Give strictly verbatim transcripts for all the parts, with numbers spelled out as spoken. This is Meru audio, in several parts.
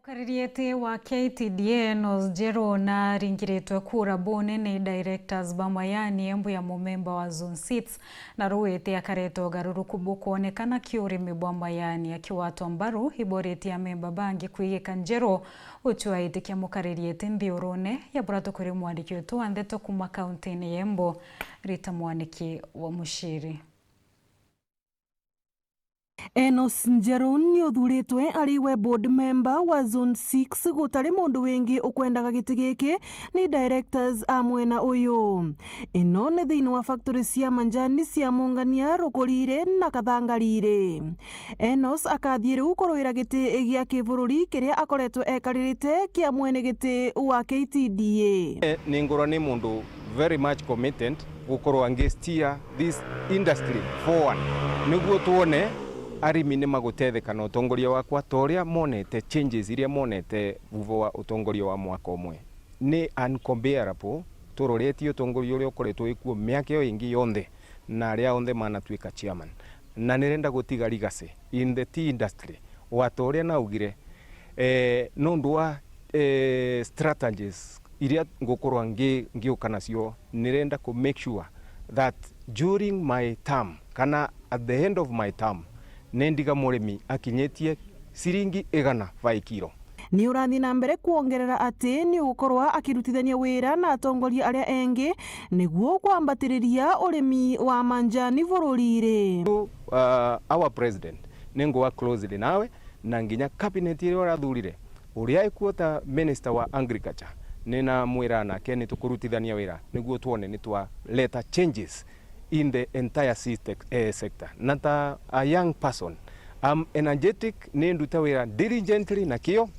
Mukaririeti wa K T D A Enos Njeru naringiritwe kura bune ni directors ba Mayani Embu ya mumemba wa Zone six, na ruwite akareta ugaruruku bukwonekana ki urimi bwa Mayani. Akiwatwa mbaru, iboritie amemba bangi kwigika Njeru ucwaitikia mukaririeti nthiurune ya bura tukuri mwandiki wetu wa ndeto kuma kauntini ya Embu, Rita Mwaniki wa Mushiri. Enos Njeru ni uthuritwe ari we board member wa Zone six. Gutari mundu wingi ukwendaga giti giki, ni directors a mwena uyu. Ino ni thiini wa factory cia manjani cia Mungania, Rukuriri na Kathangariri. Enos akathii riu kurwira giti gia kibururi kiria akoretwe ekaririte kia mwene giti wa K T D A. Eh, ni ngorwa ni mundu very much committed gukorwa ngi steer this industry forward, niguo twone arimi ni magutetheka na utongoria wakwa, ta uria monete changes iria monete vuva wa utongoria wa mwaka umwe. Ni uncomparable, turoretie utongoria uria ukoretwo wikuo miaka iyo ingi yonthe, na aria onthe manatuika chairman, na nirenda gutiga legacy in the tea industry, wa ta uria naugire, eh, nondu wa, eh, strategies iria ngukorwa ngi-, ngiuka nacio, nirenda ku make sure that during my term, kana at the end of my term, nindiga murimi akinyitie ciringi igana by kilo. Ni urathi na mbere kwongerera ati ni ugukorwa akirutithania wira na atongoria aria engi niguo kwambatiriria urimi wa manjani bururiri. Uh, our president, ni ngwa closely nawe, na nginya cabinet iria urathurire, uria ikuo ta minister wa agriculture, ni namwira nake ni tukurutithania wira niguo twone ni twaleta changes in the entire siste-, eh, sector. Na ta a young person, I'm energetic, ni nduta wira diligently na kio,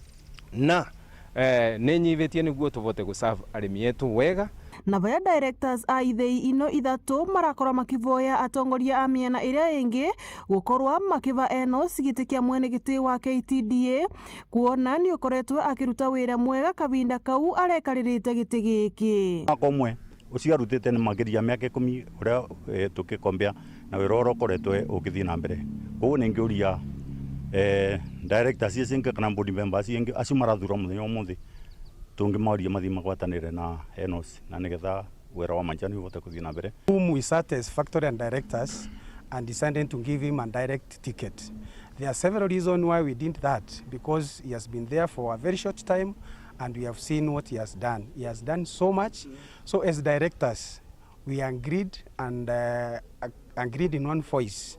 na, eh, ni nyivitie niguo tuvote guserve arimi etu wega. Na baria directors a ithei ino ithatu marakorwa makivoya atongoria a miena iria ingi gukorwa makiva Enos giti kia mwene giti wa K T D A, kwona ni ukoretwe akiruta wira mwega kavinda kau arekaririte giti giki. Mwaka umwe ucio arutite ni makiria miaka ikumi uria, eh, tukikombea na wira uria ukoretwe ukithii na mbere. Koguo ningiuria, eh, directors icio ingi kana board members icio ingi, acio marathurwa muthenya wa umunthi, tungimauria mathii magwatanire na Enos, na nigetha wira wa manjani ubote kuthii na mbere. Whom we sat as factory and directors and decided to give him a direct ticket. There are several reasons why we did that, because he has been there for a very short time and we have seen what he has done. He has done so much. So as directors, we agreed and, uh, ag-, agreed in one voice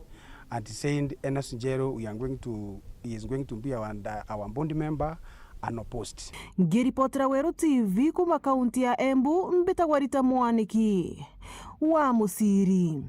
and saying, "Enos Njeru, we are going to, he is going to be our, our board member unopposed." Ngiripotera Weru T V kuma kaunti ya Embu, mbitagwa Rita Mwaniki wa Muciri.